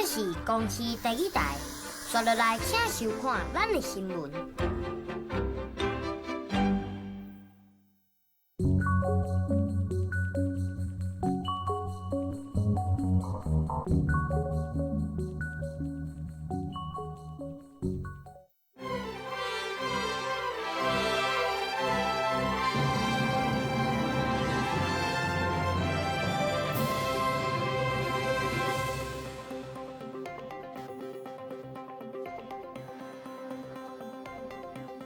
這是公視第一台，紲落來請收看咱的新聞。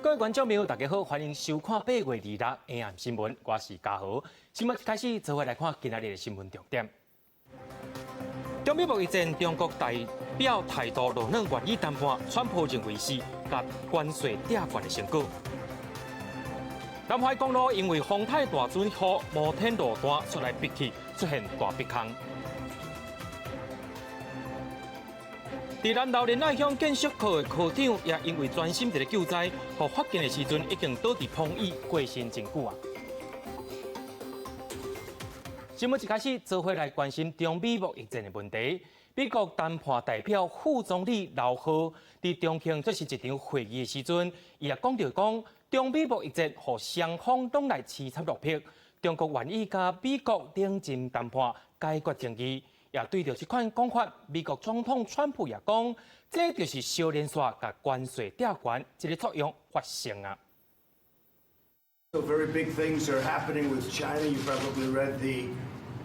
各位觀眾朋友，大家好，歡迎收看8月26下暗新聞，我是嘉豪。新聞一開始，做伙來看今仔日的新聞重點。中美貿易戰，中國代表態度落軟，願意談判。川普認為是共關稅拆懸的成果。南海公路因為風太大陣雨，摩天路段出來逼去，出現大逼空。佇南投仁愛鄉建設科的科長也因為專心佇咧救災，予發現的時陣已經倒佇風雨過身真久啊！新聞一開始，做伙來關心中美貿易戰的問題。美國談判代表副總理劉鶴佇重慶出席一場會議的時陣，伊也講著講，中美貿易戰予雙方攏來淒慘落魄，中國願意佮美國冷靜談判解決爭議。也對著這款講法，美國總統川普也講，這就是小連線共關稅拆懸這个作用發生啊。 So very big things are happening with China. You probably read the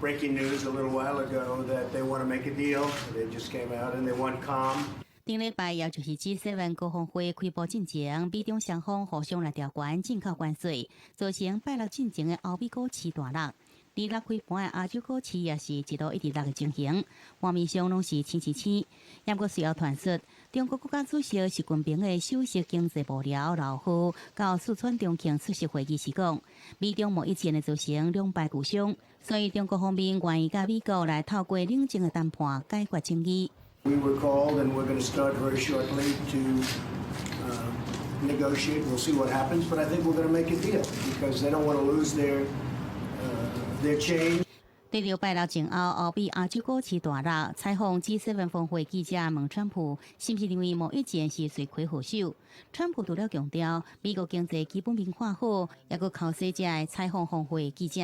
breaking news a little while ago that they want to make a deal. They just came out and they want calm. 頂禮拜，也就是 G7 高峰會開幕進前，美中雙方互相來調懸進口關稅，造成拜六進前的歐美股市大落。二六開盤的亞洲股市也是一路一直落的情形，畫面上攏是青青青。不過隨後傳出，中國國家主席習近平的首席經濟幕僚劉鶴到四川重慶出席會議時講，美中貿易戰會造成兩敗俱傷，所以中國方面願意佮美國來透過冷靜的談判解決爭議。 We were called and we're going to start very shortly to negotiate. We'll see what happens, but I think we're going to make a deal because they don't want to lose their chain. 對著拜六前後，歐美亞洲股市大落。採訪 G7 峰會記者問川普，是毋是認為貿易戰是罪魁禍首？川普除了強調美國經濟基本面看好，也閣剾洗這个採訪峰會記者。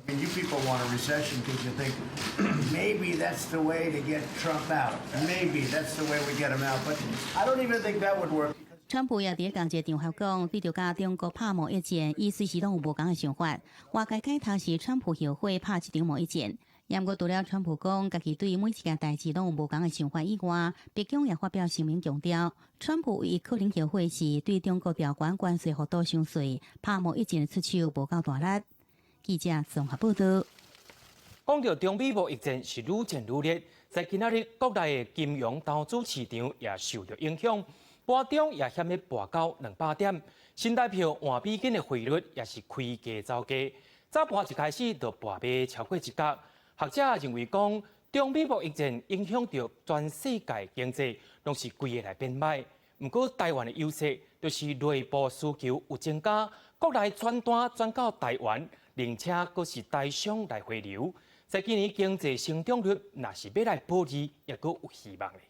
And you people want a recession because you think maybe that's the way to get Trump out. Maybe that's the way we get him out. But I don't even think that would work. 川普也佇仝一个場合講，對著佮中國拍貿易戰，伊隨時攏有無仝的想法。外界解讀是川普後悔拍這場貿易戰。毋過除了川普講，家己對每一件代誌攏有無仝的想法以外，白宮也發表聲明強調，川普唯一可能後悔是對中國調懸關稅幅度傷細，拍貿易戰的出手無夠大力。記者綜合報道。講著中美貿易戰是愈戰愈烈，在今仔日國內的金融投資市場也受著影響。盤中也險欲跋到200點，新台票換美金的匯率也是開低走低，早盤一開始就跋欲超過一角。學者認為講，中美貿易戰影響著全世界經濟，攏是規个來變歹。毋過台灣的優勢就是內部需求有增加，國內轉單轉到台灣，並且閣是台商來回流。在今年經濟成長率若是欲來保二，也閣有希望咧。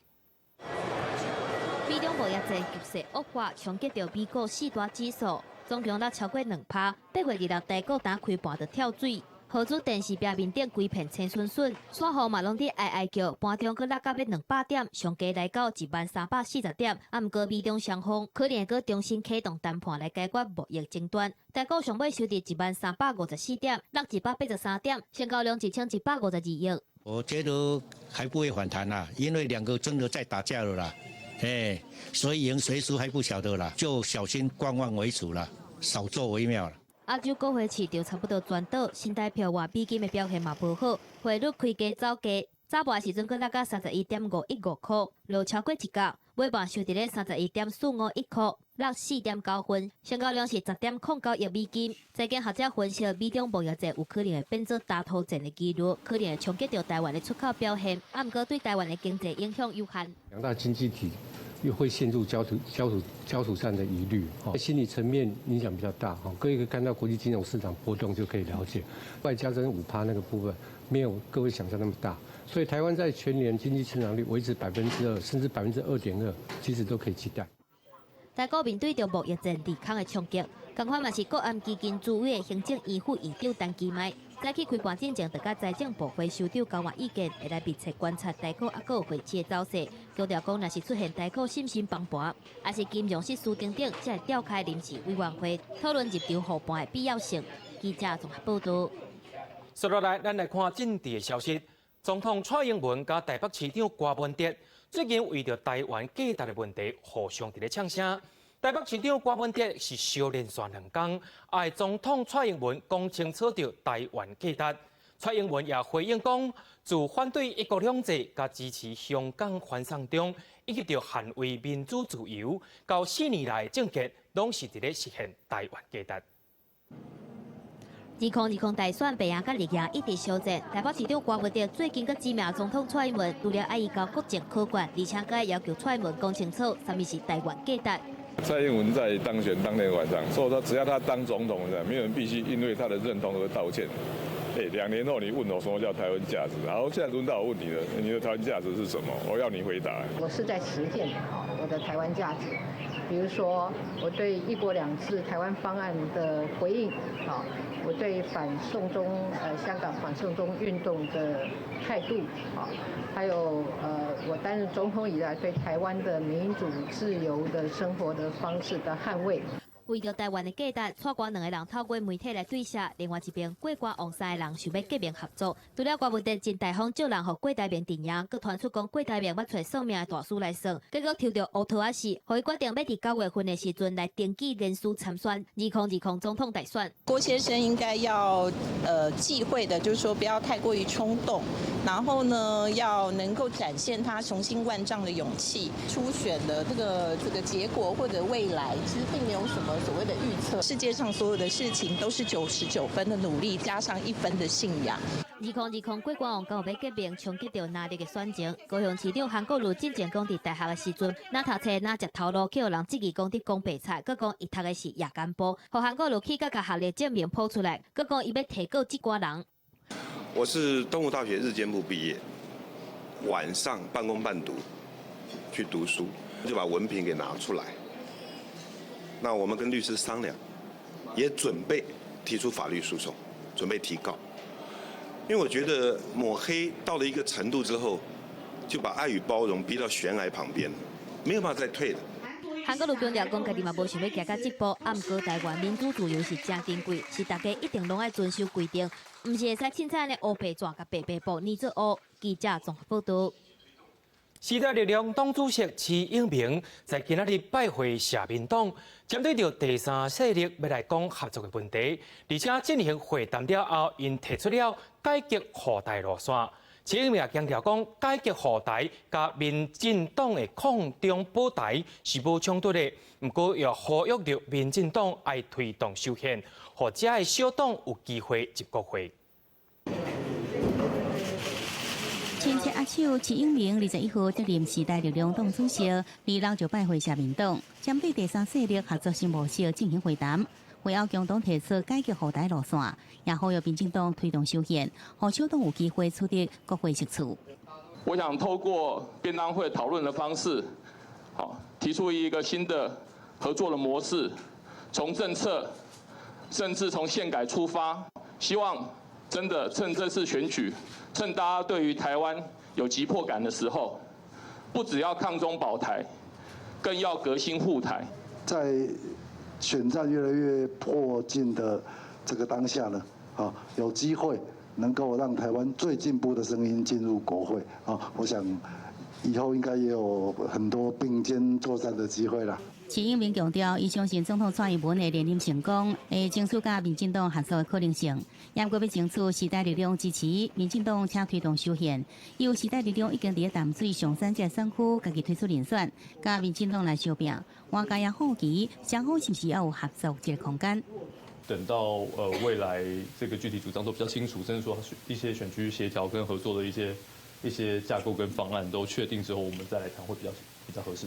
美中貿易戰局勢惡化，衝擊著美股四大指數，總共落超過2%。8月26台股今開盤就跳水，河主電視屏面頂規片青春筍，散戶嘛攏佇哀哀叫，盤中閣落到欲200點，上低來到10,340點。啊，毋過美中雙方可能會閣重新啟動談判來解決貿易爭端。台股上尾收佇10,354點，落183點，成交量1152億。我覺得還不會反彈啦，因為兩個真的在打架了啦。哎，誰贏誰輸還不曉得啦，就小心觀望為主啦，少做為妙啦。亞洲股匯市場差不多全倒，新台票換美金的表現嘛無好，匯率開低走低，早盤時陣閣落到31.515箍，落超過一角，尾盤收佇咧31.451箍，落4.9分，成交量是10.09億美金。財經學者分析，美中貿易戰有可能會變做打土戰的幾率，可能會衝擊著台灣的出口表現，啊，毋過對台灣的經濟影響有限。兩大經濟體又會陷入焦土焦土焦土戰的疑慮，心理層面影響比較大。各位可以看到國際金融市場波動就可以了解，外加徵5%那個部分沒有各位想象那麼大。所以台灣在全年經濟成長率維持2%，甚至2.2%，其實都可以期待。台股面對著貿易戰利空的衝擊，仝款嘛是國安基金主委的行政院副院長陳其邁，早起開盤進前就佮財政部會首長交換意見，會來密切觀察台股抑閣匯市的走勢，強調講若是出現台股信心崩盤，抑是金融失序等等，才會召開臨時委員會討論入場護盤的必要性。記者綜合報導。接落來，咱來看政治的消息。總統蔡英文佮台北市長柯文哲最近為著台灣價值的問題，互相佇咧嗆聲。台北市長柯文哲是相連續兩工，愛總統蔡英文講清楚著台灣價值。蔡英文也回應講，自反對一國兩制，佮支持香港反送中，以及著捍衛民主自由，到4年來的政見，攏是佇咧實現台灣價值。2020大選白贏佮綠營一直相戰，台北市長柯文哲最近閣指名總統蔡英文，除了愛伊交國政考卷，而且閣愛要求蔡英文講清楚，啥物是台灣價值。蔡英文在當選當天晚上，說他只要他當總統的，沒有人必須因為他的認同而道歉。哎，2年後你問我什麼叫台灣價值，好，現在輪到我問你了，你的台灣價值是什麼？我要你回答。我是在實踐我的台灣價值，比如說我對一國兩制台灣方案的回應，啊，我對反送中香港反送中運動的態度，啊，還有我擔任總統以來對台灣的民主自由的生活的方式的捍衛。為著台灣的價值，蔡柯兩个人透過媒體來對峙，另外一邊郭柯王三个人想欲結盟合作。除了柯文哲真大方借人予郭台銘陣營，閣傳出講郭台銘欲揣算命的大師來算，結果抽著烏桃仔時，予伊決定欲佇9月份的時陣來登記連署參選2020總統大選。郭先生應該要忌諱的，就是說不要太過於衝動，然後呢，要能夠展現他雄心萬丈的勇氣。初選的這個結果或者未來，其實並沒有什麼所謂的預測。世界上所有的事情都是99分的努力加上1分的信仰。2020郭柯王敢有欲結盟，衝擊著藍綠的選情。高雄市長韓國瑜進前講佇大學的時陣，若讀冊若食頭路，去予人質疑講佇講白菜，閣講伊讀的是夜間部，予韓國瑜氣甲共學歷證明鋪出來，閣講伊欲提告這寡人。我是東吳大學日間部畢業，晚上半工半讀去讀書，就把文憑給拿出來。那我們跟律師商量，也準備提出法律訴訟，準備提告。因為我覺得抹黑到了一個程度之後，就把愛與包容逼到懸崖旁邊，沒有辦法再退了。韓國瑜強調講，家己嘛無想欲行到這步，啊，毋過台灣民主自由是誠珍貴，是大家一定攏愛遵守規定，毋是會使凊彩按呢烏白紙共白白布捏做烏。記者綜合報導。時代力量黨主席徐永明在今仔日拜會社民黨，針對著第三勢力欲來講合作的問題，而且進行會談了後，𪜶提出了改革護台路線。徐永明也強調講，改革護台佮民進黨的抗中保台是無衝突的，毋過又呼籲著民進黨愛推動修憲，予遮的小黨有機會入國會。親切握手，徐永明21號接任時代力量黨主席，26就拜會社民黨，針對第三勢力合作新模式進行會談。會後共同提出改革護台路線，也呼籲民進黨推動修憲，予小黨有機會取得國會席次。我想透過便當會討論的方式，好提出一個新的合作的模式，從政策，甚至從憲改出發，希望真的趁這次選舉，趁大家對於台灣有急迫感的時候，不只要抗中保台，更要革新護台。在選戰越來越迫近的這個當下呢，啊，有機會能夠讓台灣最進步的聲音進入國會，啊，我想以後應該也有很多並肩作戰的機會啦。徐永明強調，伊相信總統蔡英文會連任成功，會爭取佮民進黨合作的可能性。也閣欲爭取時代力量支持民進黨，請推動修憲。由時代力量已經佇淡水松山這個選區家己推出人選，佮民進黨來相拚。外界也好奇，雙方是毋是猶有合作這個空間？等到未來這個具體主張都比較清楚，甚至說一些選區協調跟合作的一些架構跟方案都確定之後，我們再來談會比較合適。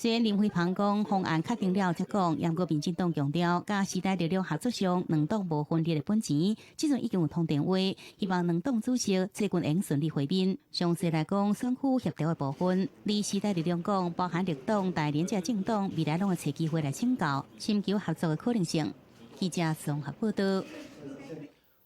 雖然林飛帆講方案確定了才講，毋過民進黨強調，佮時代力量合作上，兩黨無分裂的本錢，這陣已經有通電話，希望兩黨主席最近會順利會面。詳細來講選區協調的部分，離時代力量講，包含綠黨、大連這政黨，未來攏會揣機會來請教，尋求合作的可能性。記者綜合報道。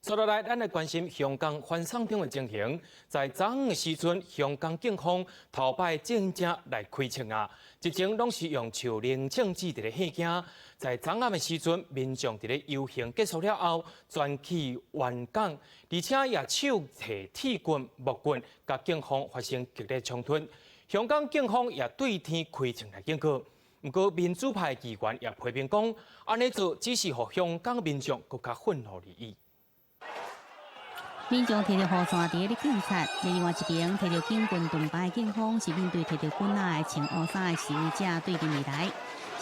接落來，咱來關心香港反送中的情形。在昨昏的時陣，香港警方頭擺正正來開槍啊！一前攏是用手冷槍子佇咧嚇驚。在昨暗的時陣，民眾佇咧遊行結束了後，全去還港，而且也手提鐵棍、木棍，佮警方發生激烈衝突。香港警方也對天開槍來警告。毋過民主派議員也批評講，按呢做只是予香港民眾閣較憤怒而已。民眾提著雨傘佇咧警察，另外一邊提著警棍盾牌的警方是面對提著棍仔的穿烏衫的示威者對陣而來。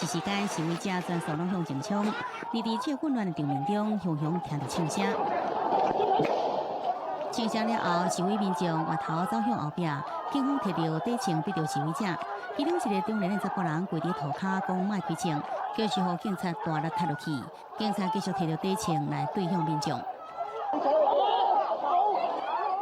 一時間示威者全數攏向前衝，而佇這個混亂的場面中，雄雄聽著槍聲。槍聲了後，示威民眾回頭走向後壁，警方提著短槍對著示威者，其中一個中年的查埔人跪佇塗跤講莫開槍，就是予警察大力踢落去，警察繼續提著短槍來對向民眾。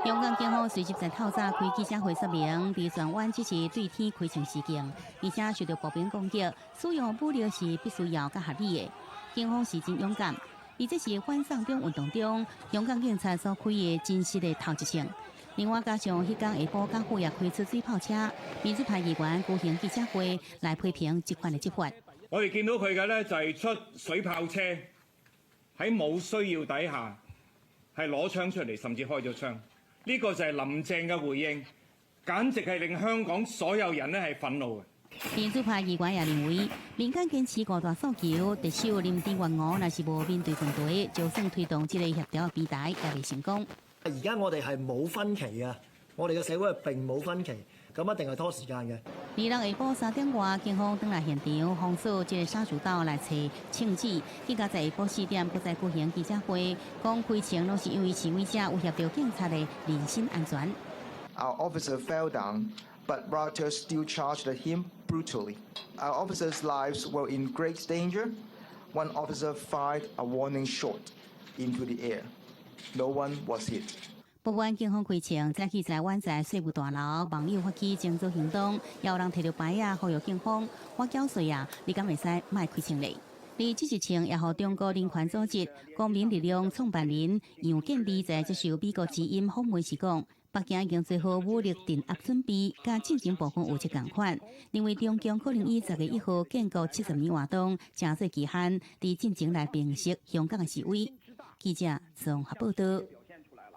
香港警方隨即在透早開記者會說明，佇荃灣這是對天開槍事件，而且受到步兵攻擊，使用武力是必須要佮合理的。警方是真勇敢，而這是反送中運動中香港警察所開的真實的頭一槍。另外，加上彼工下晡港府也開出水炮車，民主派議員舉行記者會來批評這款的執法。我哋見到佢嘅咧就係出水炮車，喺冇需要底下係攞槍出嚟，甚至開咗槍。呢個就係林鄭嘅回應，簡直係令香港所有人咧係憤怒嘅。民主派議員也認為，民間堅持五大訴求，特首林鄭月娥若是無面對問題，就算推動這個協調平台也袂成功。而家我哋係冇分歧嘅，我哋嘅社會係並冇分歧，咁一定係拖時間嘅。二六下晡3點外，警方轉來現場封鎖這個沙樹道來揣槍子，更加在下晡4點，閣再舉行記者會，講開槍攏是因為示威者威脅著警察的人身安全。 Our officer fell down, but rioters still charged at him brutally. Our officers' lives were in great danger. One officer fired a warning shot into the air. No one was hit. 不滿警方開槍，早起在灣仔稅務大樓，網友發起靜坐行動，也有人提著牌仔呼籲警方：我繳稅啊，你敢會使莫開槍咧？而這一槍也予中國人權組織公民力量創辦人楊建利在接受美國之音訪問時講，北京已經做好武力鎮壓準備，佮戰爭部分有質仝款，認為中共可能以10月1號建國70年活動，成做期限，佇進前來平息香港的示威。記者綜合報道。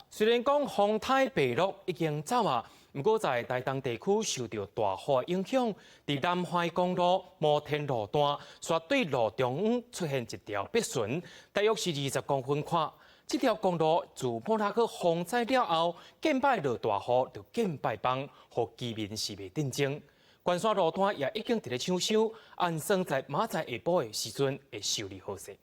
雖然講風颱白鹿已經走啊，毋過在台東地區受著大雨影響，佇南環公路摩天路段，煞對路中央出現一條篦巡，大約是20公分寬。這條公路自莫拉克風災了後，見擺落大雨就見擺崩，予居民是袂鎮靜。關山路段也已經佇咧搶修，按算在明仔載下晡的時陣會修理好勢。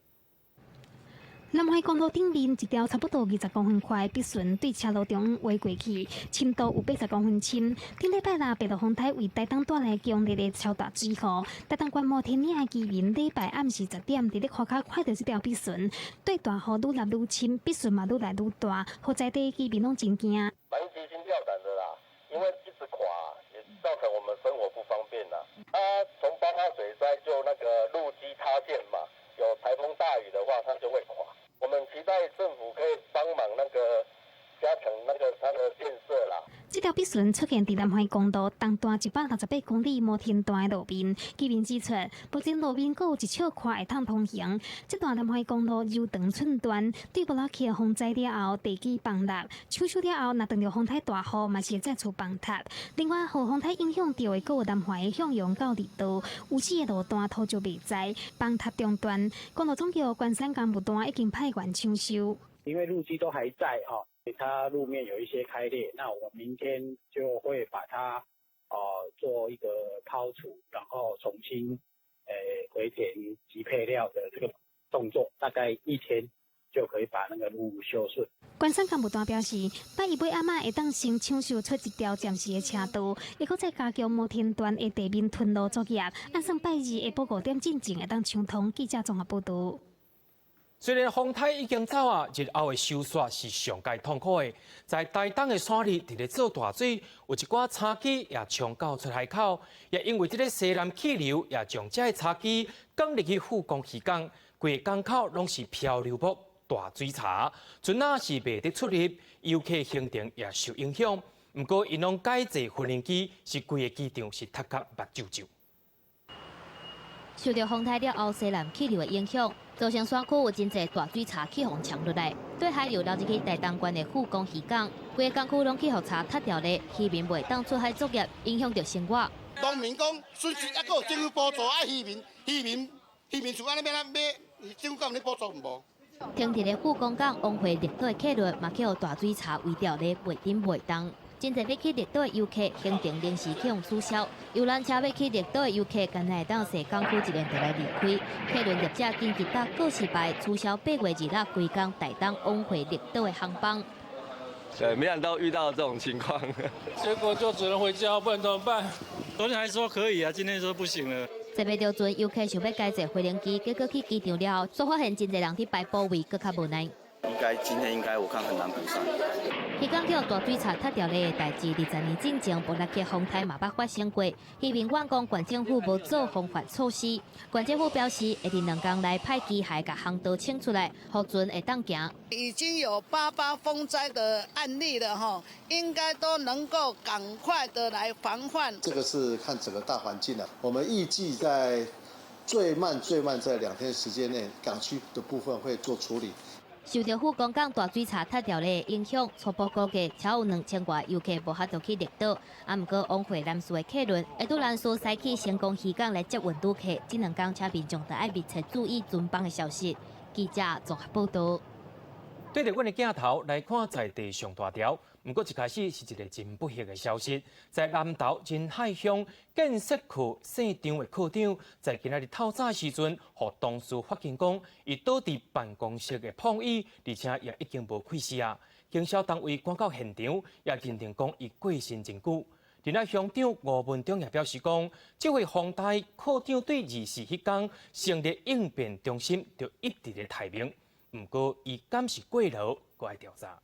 南環公路頂面一條差不多20公分寬的篦巡對車路中央劃過去，深度有80公分深。頂禮拜六白鹿風颱為台東帶來強烈的超大水雨，台東縣摩天嶺的居民禮拜暗時10點，佇咧外口看著這條篦巡，對大雨愈來愈深，篦巡嘛愈來愈大，予在地居民攏真驚。蠻提心吊膽的啦，因為一直垮，也造成我們生活不方便啦。啊，從8號水災就那個路基塌陷嘛，有颱風大雨的話，它就會垮。我們期待政府可以幫忙那個加強那個它的建設啦。這條篦巡出現佇南環公路東段168公里摩天段的路面，居民指出，目前路面閣有一小塊會通通行。這段南環公路柔長寸斷，對莫拉克風災了後地基崩塌，搶修了後，若遇著風颱大雨，嘛是會再次崩塌。另外，予風颱影響著的，閣有南環向陽到離島，有四个路段土石袂在崩塌中斷。公路總局關山工務段已經派員搶修。因為路基都還在哈。它路面有一些開裂，那我明天就會把它做一個拋除，然後重新回填級配料的這個動作，大概一天。就可以把那個路修順。關山幹部團表示，拜一尾暗仔會當先搶修出一條暫時的車道，抑閣再加強摩天段的地面吞路作業，按算拜二下晡5點進前會當暢通。記者綜合報導。雖然風颱已經走啊，日後的修缮是上蓋痛苦的。在台東的山裡，佇咧做大水，有一寡柴機也衝到出海口，也因為這个西南氣流，也將這个柴機捲入去富岡漁港，規个港口攏是漂流木大水柴，船仔是袂得出入，遊客行程也受影響。毋過，𪜶攏改坐無人機，是規个機場是塞甲目睭睭。受著風颱了後，西南氣流的影響，造成山區有真濟大水柴去予沖落來，對海流流入去台東縣的富岡漁港，規个港區攏去予柴塞牢咧，漁民袂當出海作業，影響著生活。農民講損失，抑閣有政府補助，啊漁民漁民漁民厝按呢欲按怎買，政府敢有咧補助無？停佇咧富岡港往回綠島的客輪嘛，去予大水柴圍牢咧，袂振袂動。真濟欲去綠島的遊客行程臨時去予取消，遊覽車欲去綠島的遊客，干焦會當踅港區一輪就來離開。客輪業者緊急貼告示牌，取消8月26規工台東往回綠島的航班。對，沒想到遇到這種情況，結果就只能回家，不然怎麼辦？昨天還說可以啊，今天說不行了。坐袂著船，遊客想欲改坐飛行機，結果去機場了後，煞發現真濟人佇排補位，閣較無奈。應該今天應該我看很難補上。漁港予大水柴塞牢咧的代誌，20年進前布洛克風颱嘛捌發生過。漁民怨講縣政府無做防範措施，縣政府表示會佇2工內派機械共航道清出來，予船會當行。已經有88風災的案例了吼，應該都能夠趕快的來防範。這個是看整個大環境啦，我們預計在最慢最慢在2天時間內，港區的部分會做處理。受著富岡港大水柴塞牢咧的影響，初步估計超有2000外遊客無法度去綠島。啊，毋過往回南勢的客輪會拄蘭嶼駛去成功漁港來接運旅客，這2工請民眾著愛密切注意船班的消息。記者綜合報導。對著阮的鏡頭來看，在地上大條。毋過一開始是一个真不幸的消息，在南投仁愛鄉建設課姓張的課長，在今仔日透早時陣，予同事發現講，伊倒佇辦公室的膨椅，而且也已經無氣息啊。經銷單位趕到現場，也認定講伊過身真久。仁愛鄉長吳文忠也表示講，這位風台課長對24彼工成立應變中心，就一直咧待命。毋過伊敢是過勞，閣愛調查。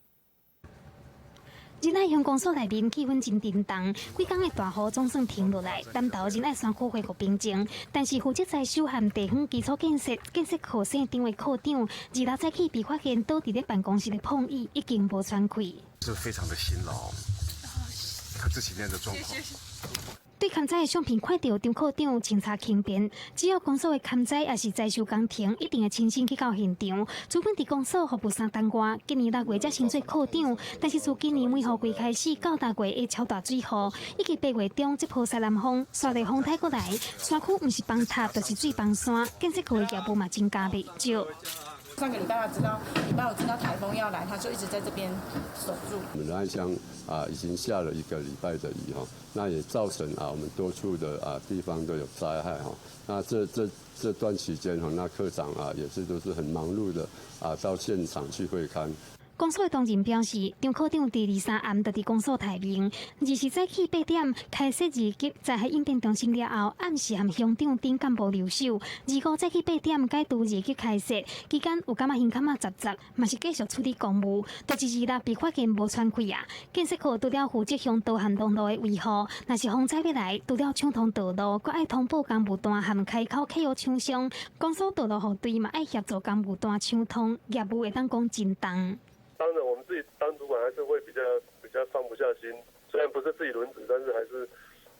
仁愛鄉公所內面氣氛真沉重，幾工的大雨總算停落來，南投仁愛山區恢復平靜。但是負責在守和地方基礎建設建設課姓張的課長，26早起被發現倒佇咧辦公室的膨椅已經無喘氣。是非常的辛勞，看這幾天的狀況。對勘災的相片看著張課長神采輕便，只要公所的勘災抑是災修工程，一定會親身去到現場。主本佇公所服務3冬外，今年6月才升做課長，但是自今年梅雨季開始到6月的超大水雨，以及8月中這波西南風，紲咧風颱過來，山區毋是崩塌就是水崩山，建設課的業務嘛增加袂少。上個禮拜他知道，禮拜五知道颱風要來，他就一直在這邊守住。我們仁愛鄉啊，已經下了一個禮拜的雨哈，那也造成啊我們多處的啊地方都有災害哈。那這段期間哈，那課長啊也是都是很忙碌的啊，到現場去會勘。公所的同仁表示，張課長佇23暗就佇公所待命，24早起8點開設二級災害應變中心了後，暗時和鄉長等幹部留守。25早起八點解除二級開設，期間有感覺胸坎仔雜雜，嘛是繼續處理公務。就是26被發現無喘氣啊！建設課除了負責鄉道和公路的維護，若是風災欲來，除了暢通道路，閣愛通報工務單和開口客戶廠商。公所道路服隊嘛愛協助工務單暢通，業務會當講真重。當然，我們自己當主管還是會比較放不下心，雖然不是自己輪值，但是還是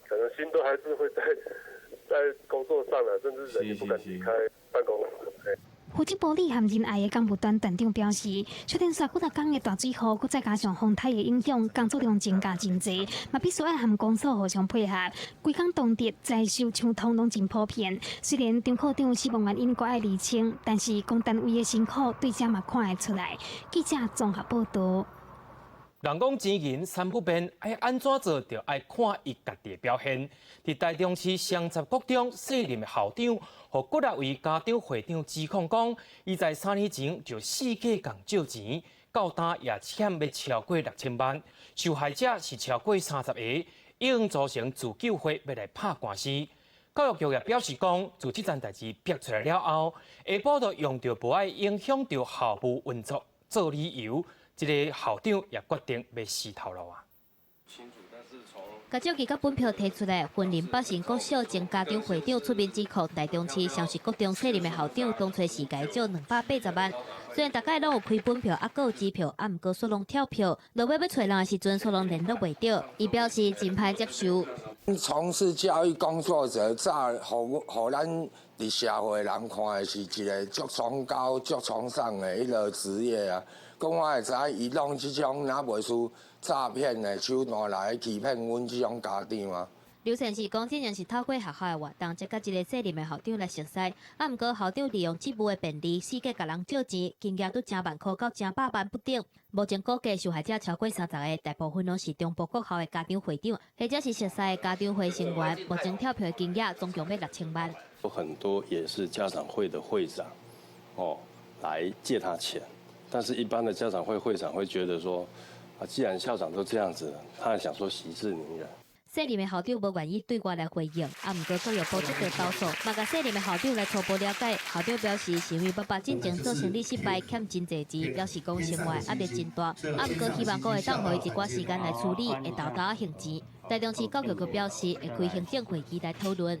可能心都還是會在工作上了，甚至人也不敢離開辦公室。負責埔里和仁愛的工務段段長表示，雖然煞幾若工的大水雨，閣再加上風颱的影響，工作量增加真濟，嘛必須愛和公所互相配合。規工動輒災修暢通攏真普遍。雖然張課長死亡原因閣愛釐清，但是公單位的辛苦對這嘛看會出來。記者綜合報導。人講錢銀三不變，愛按怎做，就愛看伊家己的表現。佇台中市雙十國中卸任的校長，予幾若位家長會長指控講，伊在3年前就四界共借錢，到今也欠欲超過6000萬，受害者是超過30個，已經組成自救會欲來拍官司。教育局也表示講，自這件代誌爆出來了後，下晡就用著無愛影響著校務運作做理由。這個校長也決定欲辭頭路啊！共借記佮本票提出來，雲林北成國小前家長會長出面指控台中市雙十國中卸任的校長，當初是共伊借280萬。雖然逐擺攏有開本票，猶閣有支票，啊，毋過煞攏跳票。落尾欲揣人的時陣，煞攏聯絡袂著。伊表示真歹接受。從事教育工作者，早予予咱佇社會人看的是一個足崇高、足崇尚的彼个職業啊。講我會知伊攏這種若袂輸詐騙的手段來欺騙阮這種家長啊。劉先生講，這是透過學校的活動，才佮這個卸任的校長來熟似。啊，毋過校長利用職務的便利，四界共人借錢，金額佇成萬箍到成百萬不等。目前估計受害者超過30個，大部分攏是中部國校的家長會長，或者是熟似的家長會成員。目前跳票的金額總共欲6000萬。有很多也是家長會的會長，哦，來借他錢。但是，一般的家長會會長會覺得說，啊，既然校長都這樣子，他還想說息事寧人。卸任的校長無願意對外來回應，啊，毋過教育部接著投訴，嘛共卸任的校長來初步了解。校長表示，是因為爸爸進前做生理失敗，欠真濟錢，表示講生活壓力真大，啊，毋過希望閣會當予伊一寡時間來處理，會沓沓還錢。台中市教育局表示，會開行政會議來討論。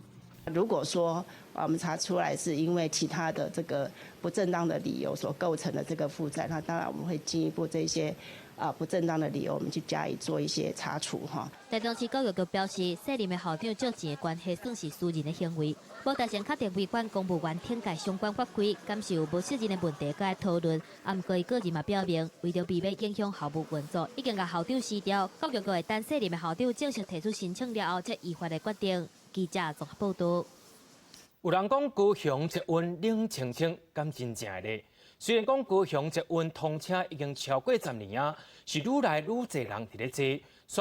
如果說我們查出來是因為其他的這個不正當的理由所構成的這個負債，那當然我們會進一步這些啊不正當的理由，我們去加以做一些查處哈。台中市教育局表示，卸任的校長借錢的關係算是私人的行為，無達成確定違反公務員懲戒相關法規，敢是有無責任的問題，閣愛討論。啊，毋過伊個人嘛表明，為著避免影響校務運作，已經共校長辭掉。教育局會等卸任的校長正式提出申請了後，才依法來決定。記者綜合報道。有人講高雄捷運冷清清，敢真正的咧？雖然講高雄捷運通車已經超過10年啊，是愈來愈濟人佇咧坐，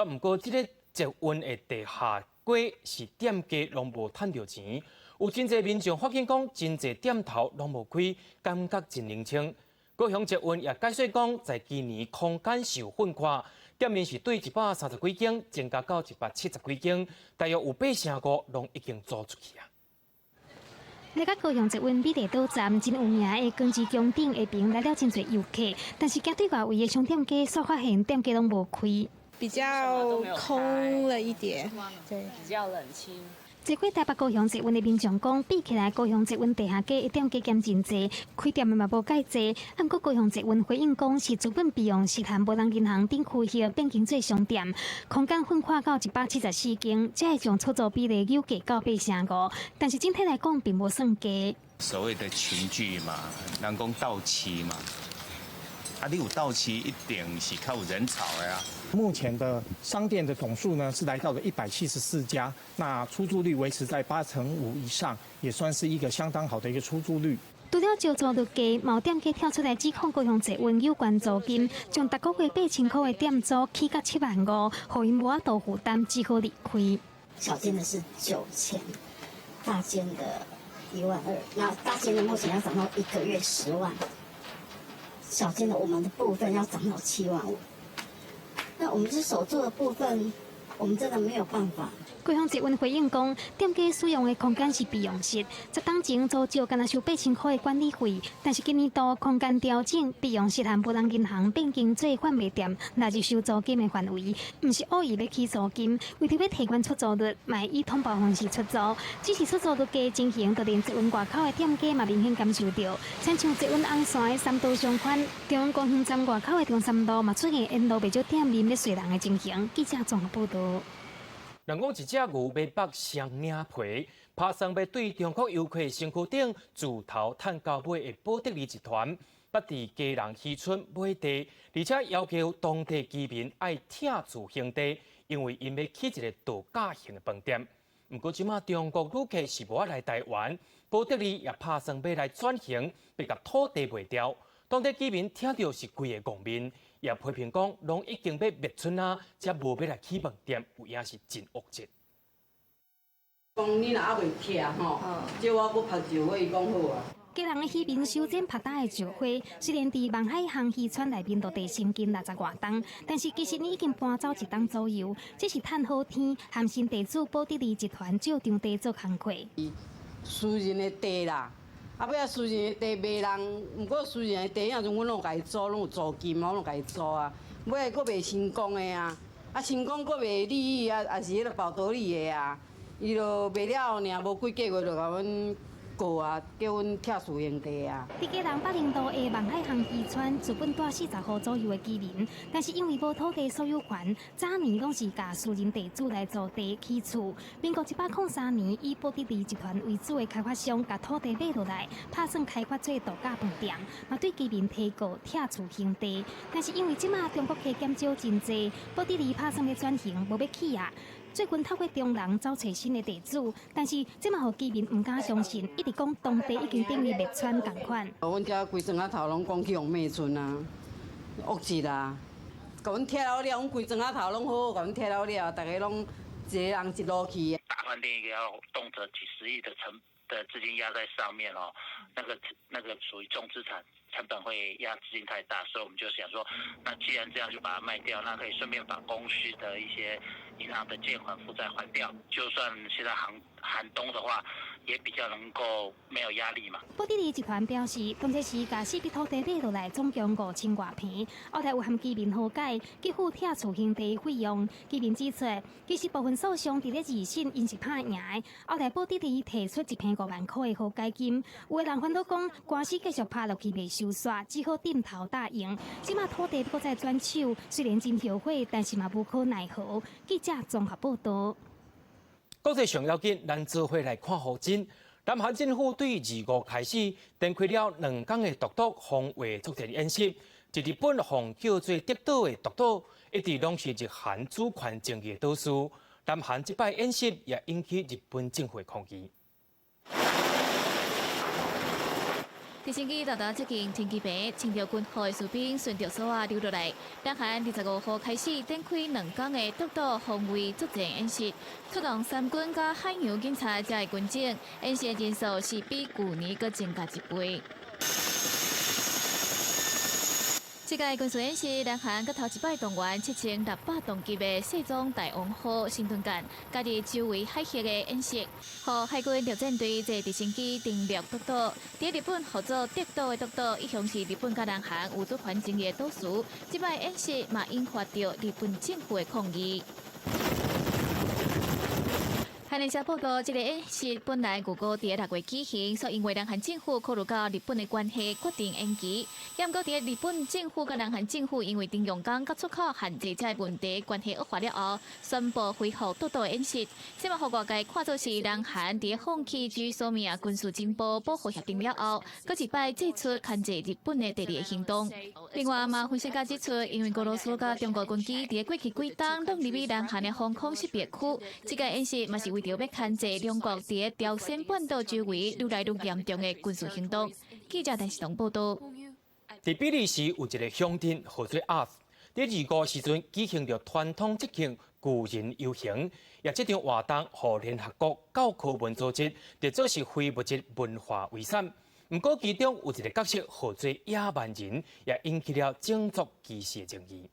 煞毋過這个捷運的地下街是店家攏無趁著錢，有真濟民眾發現講，真濟店頭攏無開，感覺真冷清。高雄捷運也解釋講，在今年空間受分割，店面是對130幾間增加到170幾間，大約有85%攏已經租出去啊。來到高雄捷運美麗島站，真有名的光之宮頂下爿來了真濟遊客，但是行對外圍的商店街，煞發現店家攏無開，比較空了一點，對，比較冷清。坐過台北高雄捷運的民眾講，比起來高雄捷運地下街的店家減真濟，開店的嘛無蓋濟。毋過高雄捷運回應講，是資本備用室和無人銀行等區域變更做商店，空間分割到174間，才會將出租比例扭計到85%。但是整體來講，並無算低。所謂的群聚嘛，人講鬥市嘛，啊，你有鬥市一定是較有人潮的啊。目前的商店的總數呢是來到了174家，那出租率維持在85%以上，也算是一個相當好的一個出租率。除了招租率低，嘛有店家跳出來指控高雄捷運有關租金，將逐個月8000塊的店租起到7萬5，予𪜶無法度負擔，只好離開。小間的是9000，大間的1.2萬，那大間的目前要漲到一個月10萬，小間的我們的部分要漲到7.5萬。那我們是手作的部分，我們真的沒有辦法。高雄捷運回應講，店家使用的空間是備用室，10冬前租借干焦收8000塊的管理費，但是今年度空間調整，備用室和無人銀行變更做販賣店，納入收租金的範圍，毋是惡意欲起租金，為著欲提懸出租率，嘛會以統包方式出租，只是出租率低情形，就連捷運外口的店家嘛明顯感受著，親像捷運紅線的三都商圈、中央公園站外口的中山路嘛出現沿路袂少店面欲踅人的情形。記者綜合報導。人講一隻牛欲剝雙領皮，拍算欲對中國遊客身軀頂自頭趁到尾的寶得利集團，捌佇基隆漁村買地，而且要求當地居民愛拆厝還地，因為𪜶欲起一个度假型的飯店。毋過這馬中國旅客是無愛來台灣，寶得利也拍算欲來轉型，欲共土地賣掉。當地居民聽著是規个戇面，也批評講，攏已經欲滅村啊，才無欲來起飯店，有影是真惡質。講你若猶未拆吼，借我閣拍石花，伊講好啊。基隆的漁民修剪曝焦的石花，雖然佇望海巷漁村內面落地生根六十外冬，但是其實呢已經搬走一冬左右，只是趁好天，和新地主寶得利集團借場地做工課。私人的地啦，啊，尾仔私人的地賣人，毋過私人的地，遐陣阮攏有共伊租，攏有租金，我攏共伊租啊。尾仔閣賣成功的啊，啊成功閣賣利益啊，也是彼个寶得利的啊，伊就賣了後，爾無幾個月就共阮告啊，叫阮拆私營地啊。佇基隆北寧路的望海巷漁村，自本住40戶左右的居民，但是因為無土地所有權，早年攏是共私人地主來租地起厝。民國103年，以寶得利集團為主的開發商，共土地買落來，拍算開發做度假飯店，嘛對居民提告拆厝興地。但是因為這馬中國客減少真濟，寶得利拍算欲轉型，無欲起啊。最近透過中人走揣新的地主，但是這嘛予居民毋敢相信，一直講當地已經等於滅村仝款。阮遮規庄仔頭攏講去予滅村啊，惡質啊！共阮拆了了，阮規庄仔頭攏好好共阮拆了了，逐家攏一个人一路去。大飯店一個要動輒幾十億的成的資金壓在上面哦，那個屬於重資產，成本會壓資金太大，所以我們就想說，那既然這樣就把它賣掉，那可以順便把公司的一些銀行的借款負債還掉，就算現在寒冬的話，也比較能夠沒有壓力嘛。寶得利集團表示，當初時共四筆土地買落來，總共5000外坪，後來有和居民和解，給付拆厝興地費用。居民指出，其實部分訴訟佇咧二審𪜶是拍贏的，後來寶得利提出一坪5萬塊的和解金，有的人煩惱講官司繼續拍落去袂收煞，只好點頭答應。這馬土地閣再轉手，雖然真後悔，但是嘛無可奈何。記者綜合報道。國際上要緊，咱做伙來看予真。南韓政府對25開始展開了2天的獨島防衛作戰演習。佇日本予叫做德島的獨島，一直攏是日韓主權爭議的島嶼。南韓這擺演習也引起日本政府的抗議。直升機沓沓接近停機坪，穿著軍服的士兵順著索仔溜落來。南韓25號開始展開2天的獨島防衛作戰演習，出動三軍佮海洋警察遮的軍警，演習的人數是比舊年閣增加一倍。這屆軍事演習，南韓閣頭一擺動員7600噸級的世宗大王號新盾艦，加入周圍海域的演習，予海軍陸戰隊坐直升機登陸獨島。佇日本號做德島的獨島，一向是日本佮南韓有主權爭議的島嶼。這擺演習嘛引發著日本政府的抗議。韓聯社報道，這個演習本來預估佇6月舉行，所以因為南韓政府考慮到日本的關係，決定延期。也毋過，佇日本政府佮南韓政府因為徴用工佮出口限制這個問題關係惡化了後，宣布恢復獨島演習。這嘛予外界看做是南韓佇放棄 GSOMIA 軍事情報保護協定了後，閣一擺祭出牽制日本的第二個行動。另外嘛，分析家指出，因為俄羅斯佮中國軍機佇過去幾冬攏入去南韓的防空識別區，這個演習嘛是為著欲牽制兩國佇朝鮮半島周圍愈來愈嚴重的軍事行動。記者陳世東報道。佇比利時有一個鄉鎮號做阿斯，佇25時陣舉行著傳統節慶巨人遊行，也這場活動予聯合國教科文組織列做是非物質文化遺產。毋過其中有一個角色號做野蠻人，也引起了種族歧視的爭議。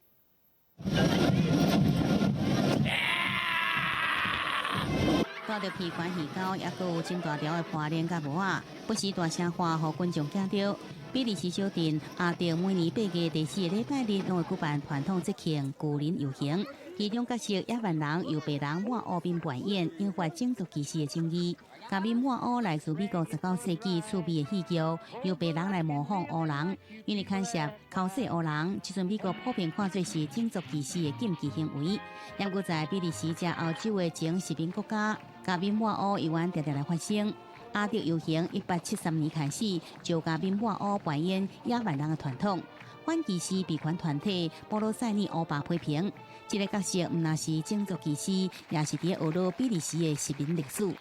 帶著皮環魚鈎，猶閣有真大條的破鏈佮帽仔，不時大聲喊，予觀眾驚著。比利時小鎮阿德每年8月第四个禮拜日，攏會舉辦傳統節慶巨人遊行，其中角色野蠻人由白人抹烏面扮演，引發種族歧視的爭議。假面抹烏來自美國19世紀趣味的戲劇，由白人來模仿烏人，因為牽涉剾洗烏人，這陣美國普遍看做是種族歧視的禁忌行為。毋過在比利時遮歐洲的前殖民國家，假面抹烏猶原定定來發生。阿德遊行1873年開始，就假面抹烏扮演野蠻人的傳統。反歧視維權團體波羅塞爾烏巴批評，這個角色毋但是種族歧視，也是佇侮辱比利時的殖民歷史。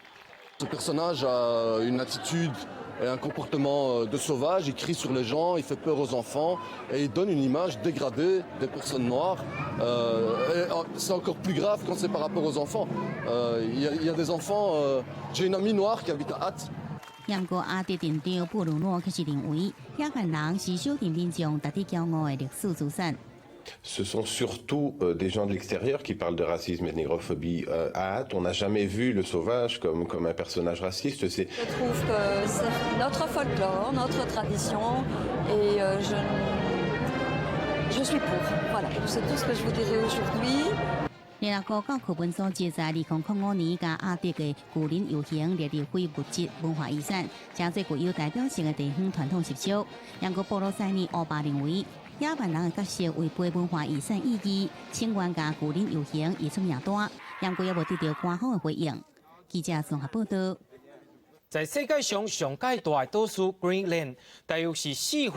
Ce personnage a une attitude et un comportement de sauvage, il crie sur les gens, il fait peur aux enfants et il donne une image dégradée des personnes noires. Et c'est encore plus grave quand c'est par rapport aux enfants. Il y a des enfants, j'ai une amie noire qui habite à Ath. 毋過阿德鎮長布魯諾卻是認為，野蠻人是小鎮民眾值得驕傲的歷史資產。 Ce sont surtout des gens de l'extérieur qui parlent de racisme et de négrophobie. À Ath, on n'a jamais vu le sauvage comme un personnage raciste. Je trouve que c'est notre folklore, notre tradition, et je suis pour. Voilà, c'est tout ce que je vous dirai aujourd'hui. 聯合國教科文組織在2005年共阿德的巨人遊行列入非物質文化遺產，成做具有代表性的地方傳統習俗。毋過布魯塞爾烏巴認為，野蠻人的角色違背文化遺產意義，請願共巨人遊行移出名單，毋過猶無得著官方的回應。記者綜合報道。在世界上上蓋大的島嶼 Greenland，大約是3/4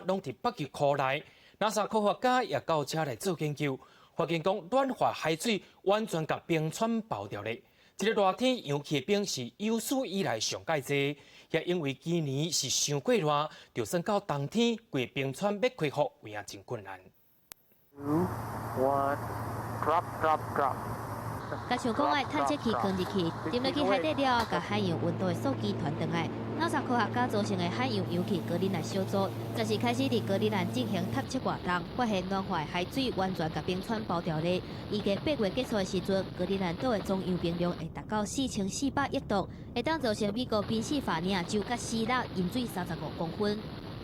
攏佇北極箍內。NASA 科學家也到遮來做研究，發現講暖化海水完全共冰川包著咧。這个熱天揚起的冰是有史以來上蓋濟，也因為今年是傷過熱，就算到冬天，規冰川欲恢復有影真困難。 Two, one, drop, drop, drop. 共想講愛探測器囥入去，沉落去海底了後，共海洋溫度的數據傳轉來。NASA 科學家組成的海洋儀器格陵蘭小組，這時開始佇格陵蘭進行探測活動，發現暖化的海水完全共冰川包著咧。預計8月結束的時陣，格陵蘭島的總融冰量會達到4400億噸，會當造成美國賓夕法尼亞州佮希臘淹水35公分。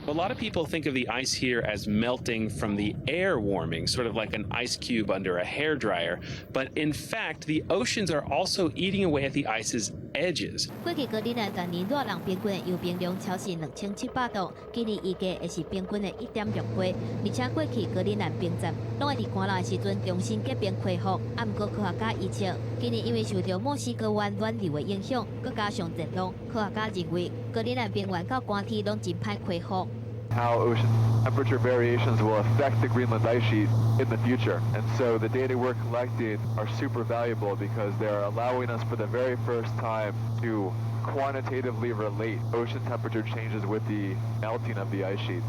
A lot of people think of the ice here as melting from the air warming, sort of like an ice cube under a hair dryer. But in fact, the oceans are also eating away at the ice's edges. 過去格陵蘭逐年熱浪平均的融冰量超過2700噸，今年預計會是平均的1.6倍。而且過去格陵蘭冰站攏會佇寒冷的時陣重新結冰恢復。啊，毋過科學家預測，今年因為受著墨西哥灣暖流的影響，閣加上熱浪，科學家認為格陵蘭冰原到寒天攏真歹恢復。 How ocean temperature variations will affect the Greenland ice sheet in the future. And so the data we're collecting are super valuable because they're allowing us for the very first time to quantitatively relate ocean temperature changes with the melting of the ice sheet.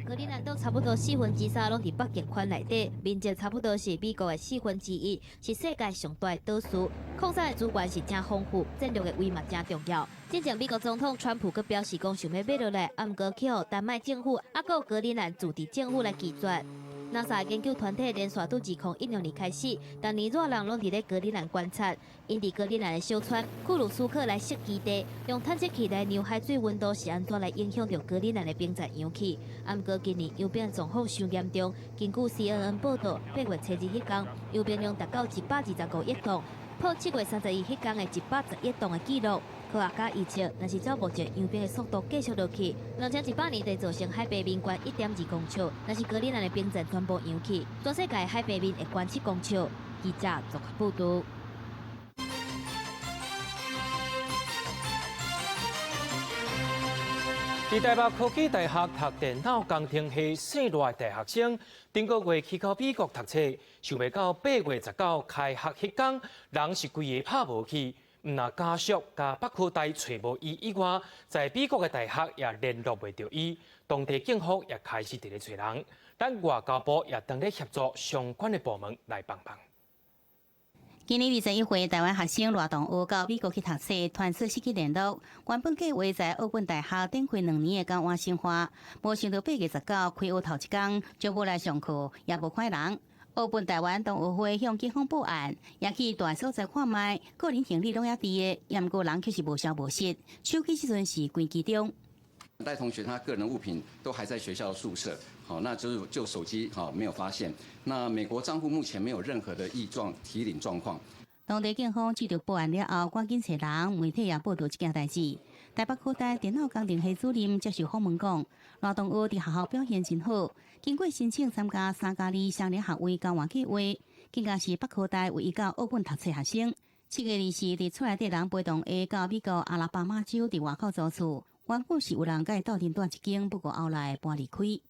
格陵蘭島差不多3/4攏佇北極圈內底，面積差不多是美國的1/4，是世界上大的島嶼。礦產的資源是誠豐富，戰略的位嘛誠重要。之前美國總統川普閣表示講想欲買落來，啊，毋過去予丹麥政府，猶閣有格陵蘭自治政府來拒絕。NASA 研究團體連續對2016年開始，逐年熱人攏佇咧格陵蘭觀察，𪜶佇格陵蘭的小村庫魯斯克來設基地，用探測器來量海水溫度是按怎來影響著格陵蘭的冰層融去。啊，毋過今年融冰狀況傷嚴重，根據 CNN 報導，8月初二彼工，融冰量達到125億噸，破7月31彼工的111噸的紀錄。科學家預測，若是照目前融冰的速度繼續落去，2100年會造成海平面懸1.2公尺；若是格陵蘭的冰層全部融去，全世界海平面會懸7公尺。記者綜合報導。佇台北科技大學讀電腦工程系姓賴的大學生，頂個月去到美國讀冊，想袂到8月19開學彼工，人是規个拍無去。毋但家屬佮北科大揣無伊以外，在美國的大學也聯絡袂著伊，當地警方也開始佇咧揣人，咱外交部也當咧協助相關的部門來幫忙。今年21歲台灣學生賴同學到美國去讀冊，傳出失去聯絡。原本計劃在奧本大學展開2年的交換生活，無想到8月19開學頭一工就無來上課，也無看人。奧本台灣同學會向警方報案，也去蹛所在看覓，個人行李攏猶佇个，毋過人卻是無消無息，手機這陣是關機中。戴同學他個人物品都還在學校宿舍，好，那就是就手機好沒有發現。那美國賬戶目前沒有任何的異狀提領狀況。當地警方接到報案了後，趕緊揣人，媒體也報導這件代誌。台北科大電腦工程系主任接受訪問講，賴同學佇學校表現真好，經過申請參加3加2雙聯學位交換計劃，更加是北科大唯一到澳本讀冊學生。7月24佇厝內底人陪同下到美國阿拉巴馬州佇外口租厝，原本是有人共伊鬥陣蹛一間，不過後來搬離開。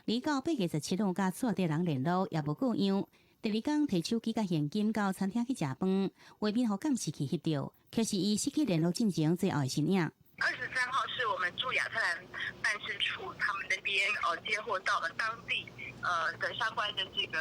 離到8月17號佮厝內底人聯絡也無過樣。第二工提手機佮現金到餐廳去食飯，畫面予監視器翕著，卻是伊失去聯絡進前最後的身影。23號是我們駐亞特蘭辦事處，他們那邊接獲到了當地的相關的這個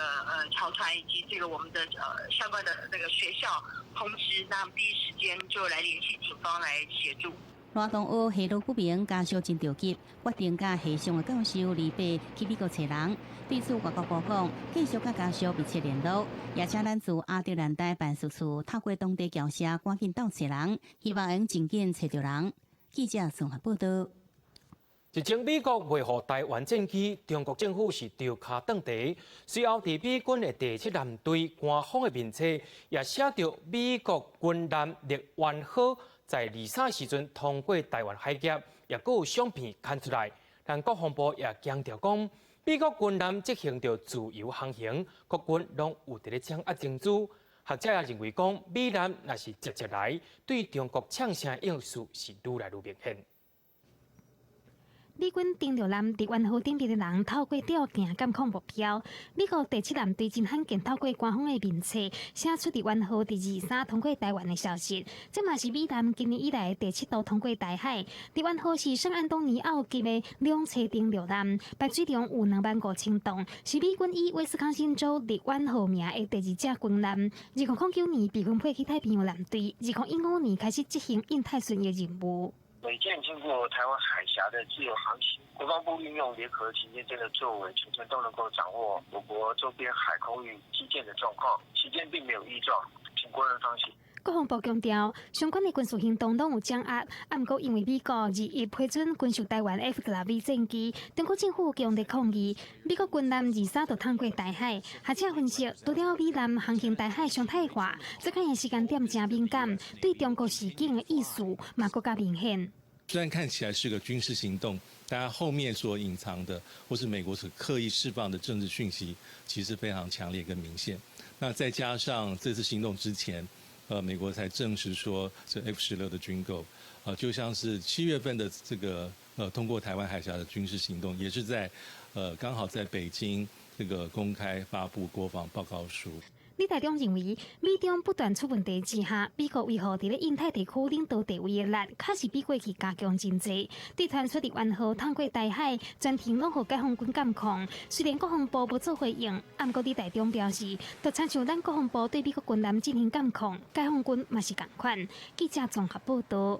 僑團以及這個我們的相關的那個學校通知，那第一時間就來聯繫警方來協助。羅東學下落不明，家屬真著急，決定佮系上的教授李伯去美國揣人。對此，外交部講，繼續佮家屬密切聯絡，也請咱駐亞特蘭大辦事處透過當地僑社趕緊鬥揣人，希望會盡緊揣著人。記者綜合報道。一前美國賣予台灣戰機，中國政府是著跤斷蹄。隨後，佇美軍的第七艦隊官方的面冊也寫著美國軍艦力灣號在23時陣通過台灣海峽，也閣有相片刊出來。但國防部也強調講，美國軍艦執行著自由航行，國軍攏有佇咧掌握情資。學者也認為講，美艦若是直接來，對中國嗆聲意思是愈來愈明顯。美軍登陸艦力灣號頂面的人透過吊鏡監控目標。美國第七艦隊真罕見透過官方的面冊寫出力灣號佇23通過台灣的消息。這嘛是美艦今年以來第七度通過台海。力灣號是聖安東尼奧級的兩棲登陸艦，排水量有25,000噸，是美軍以威斯康星州力灣號名的第二隻軍艦。2009年被分配去太平洋艦隊，2015年開始執行印太巡弋任務。美艦經過台灣海峽的自由航行，國防部運用聯合勤監偵的作為，全程都能夠掌握我國周邊海空域機艦的狀況，期間並沒有異狀，請國人放心。國防部強調，相關的軍事行動攏有掌握，啊，毋過因為美國21批准軍售台灣 F-16V 戰機，中國政府強烈抗議。美國軍艦23就通過台海，學者分析，除了美艦航行台海常態化，這個時間點誠敏感，對中國示警的意思嘛閣較明顯。雖然看起來是個軍事行動，但後面所隱藏的，或是美國所刻意釋放的政治訊息，其實非常強烈跟明顯。那再加上這次行動之前，美國才證實說這 F-16的軍購，就像是7月份的這個通過台灣海峽的軍事行動，也是在剛好在北京這個公開發布國防報告書。李大中認為，美中不斷出問題之下，美國維護佇咧印太地區領導地位的力，確實比過去加強真濟。對傳出力灣號通過台海，全程攏予解放軍監控。雖然國防部無做回應，毋過李大中表示，就親像咱國防部對美國軍艦進行監控，解放軍嘛是仝款。記者綜合報道。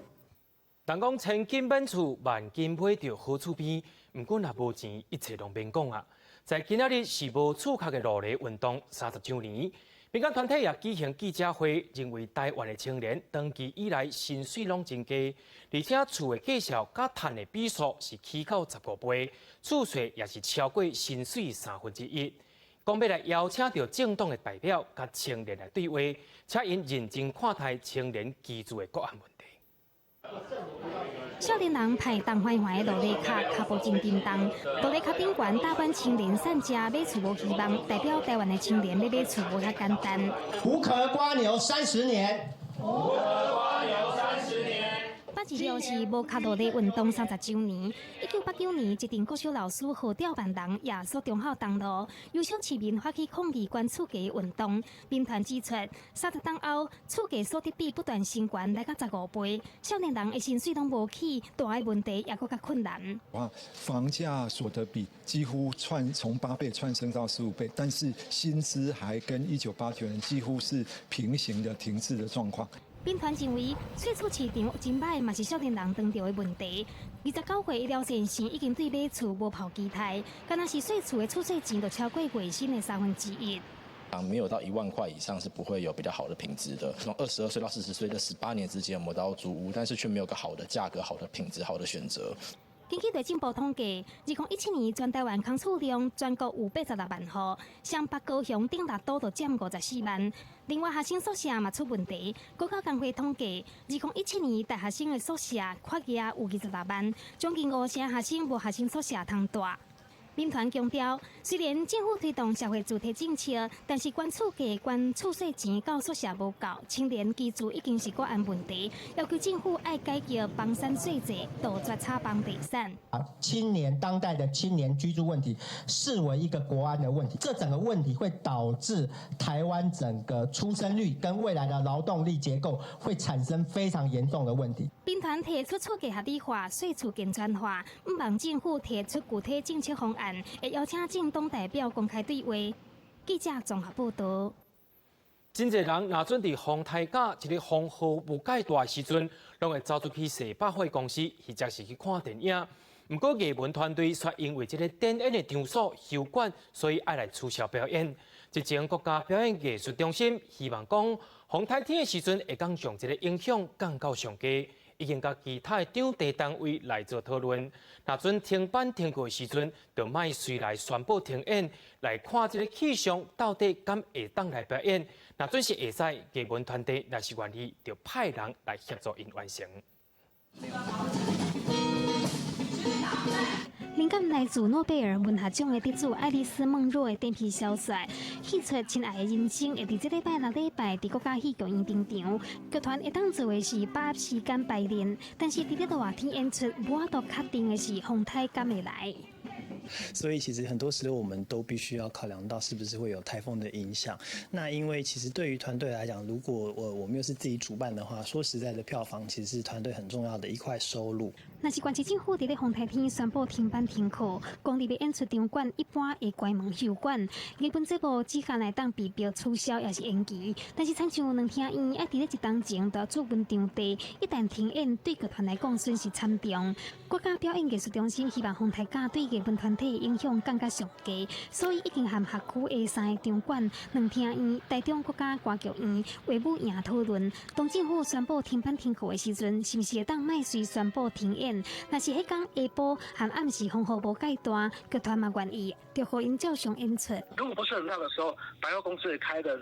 人講千金免厝，萬金買著好厝邊。毋過若無錢，一切攏免講啊！在今仔日是無厝殼的路螺運動30週年，民間團體也舉行記者會，認為台灣的青年長期以來薪水攏真低，而且厝的價數佮趁的比數是起到15倍，厝稅也是超過薪水1/3。講欲來邀請著政黨的代表佮青年來對話，請𪜶認真看待青年居住的各項問題。少年人排東緩緩的路螺跤，跤步真沉重。路螺跤頂懸大阪青年散食買厝無希望，代表台灣的青年欲買厝無遐簡單。無殼蝸牛三十年。無殼蝸牛三十年。8月26是無殼路螺運動30週年。1989年，一陣國小老師號召萬人夜宿忠孝東路，遊說市民發起抗議懸厝價運動。民團指出，30冬後，厝價所得比不斷升懸，來到15倍。少年人的薪水攏無起，大的問題也閣較困難。哇，房價所得比幾乎竄從8倍竄升到15倍，但是薪資還跟1989年幾乎是平行的停滯的狀況。民團認為，稅厝市場真歹嘛是少年人當著的問題。29歲醫療前線已經對買厝無抱期待，敢若是稅厝的厝稅錢就超過月薪的1/3。啊，沒有到1萬塊以上是不會有比較好的品質的。從22歲到40歲這18年之間，我們都要租屋，但是卻沒有個好的價格、好的品質、好的選擇。根據內政部統計，2017年全台灣空厝量全國有86萬戶，雙北高雄頂六都就佔54萬。另外，學生宿舍嘛出問題。高教工會統計，2017年大學生的宿舍缺額有26萬，將近五成學生無學生宿舍通蹛。民團強調，雖然政府推動社會住宅政策，但是懸厝價、懸厝稅錢佮宿舍無夠，青年居住已經是國安問題，要求政府愛改革房產稅制，杜絕炒房地產。啊，青年當代的青年居住問題，視為一個國安的問題，這整個問題會導致台灣整個出生率跟未來的勞動力結構會產生非常嚴重的問題。民團提出厝價合理化、稅厝健全化，毋望政府提出具體政策方案，會邀請政黨代表公開對話。記者綜合報導。真濟人若準佇風颱甲這个風雨無蓋大的時陣，攏會走出去踅百貨公司，或者是去看電影。毋過藝文團隊卻因為這个展演的場所休館，所以愛來取消表演。之前國家表演藝術中心希望講，風颱天的時陣會當將這个影響降到上低，已經佮其他的場地單位來做討論。若準停班停課的時陣，就莫隨來宣布停演，來看這个氣象到底敢會當來表演。若準是會使，藝文團隊若是願意，就派人來協助𪜶完成。靈感來自諾貝爾文學獎的得主愛麗絲夢露的短篇小說《戲出親愛的人生》會佇這禮拜六禮拜佇國家戲劇院登場。劇團會當做的是把握時間排練，但是佇咧熱天演出，無法度確定的是風颱敢會來。所以其實很多時候我們都必須要考量到是不是會有颱風的影響。那因為其實對於團隊來講，如果我們又是自己主辦的話，說實在的，票房其實是團隊很重要的一塊收入。若是縣市政府佇咧風颱天宣布停班停課，公立的演出場館一般會關門休館。藝文節目只限來當被迫取消，抑是延期。但是親像兩廳院愛佇咧一冬前就要處分場地，一旦停演，對劇團來講損失慘重。國家表演藝術中心希望風颱假對藝文團體影響降較上低，所以已經和學區的三个場館、兩廳院、台中國家歌劇院、衛武營討論。當政府宣布停班停課的時陣，是毋是會當莫隨宣布停演？若是彼工下晡和暗時風雨無蓋大，劇團嘛願意，就予𪜶照常演出。如果不是很大的時候，百貨公司開的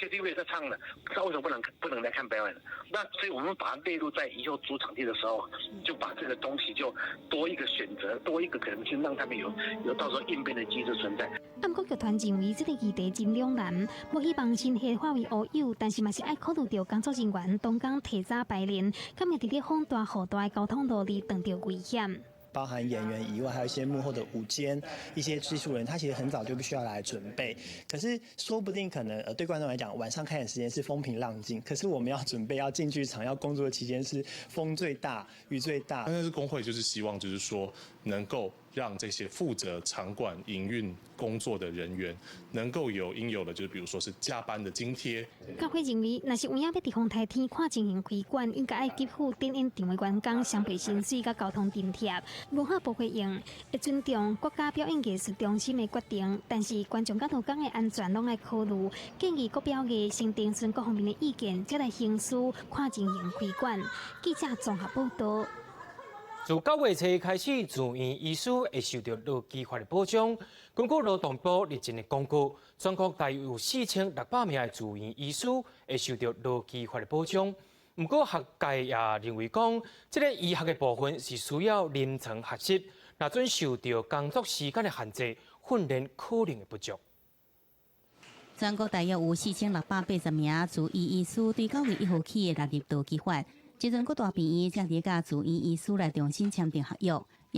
，KTV 也在唱的，那為什麼不能來看表演？那所以我們把它列入在以後租場地的時候，就把這個東西就多一個選擇，多一個可能性，讓他們有到時候應變的機制存在。啊，毋過劇團認為這个議題真兩難，無希望新血化為烏有，但是嘛是愛考慮著工作人員當工提早排練，敢會佇咧風大雨大的交通路裡碰著危險。包含演員以外，還有一些幕後的舞監、一些技術人，他其實很早就必須要來準備。可是說不定可能，對觀眾來講，晚上開演時間是風平浪靜，可是我們要準備要進劇場要工作的期間是風最大、雨最大。但是工會就是希望，就是說能夠讓這些負責場館營運工作的人員，能夠有應有的，就是比如說是加班的津貼。工會認為，若是有影欲佇風颱天看情形開館，應該愛給付展演場的員工雙倍薪水佮交通津貼。文化部回應會尊重國家表演藝術中心的決定，但是觀眾佮勞工的安全攏愛考慮。建議國表藝先徵詢各方面的意見，才來行事看情形開館。記者綜合報導。自9月初開始，住院醫師會受到勞基法的保障。根據勞動部日前的公告，全國大約有4600名的住院醫師會受到勞基法的保障。毋過學界也認為講，這个醫學的部分是需要臨床學習，若準受著工作時間的限制，訓練可能會不足。全國大約有4680名住院醫師對9月1號起會納入勞基法。這陣各大病院正佇佮住院醫師來重新簽訂合約。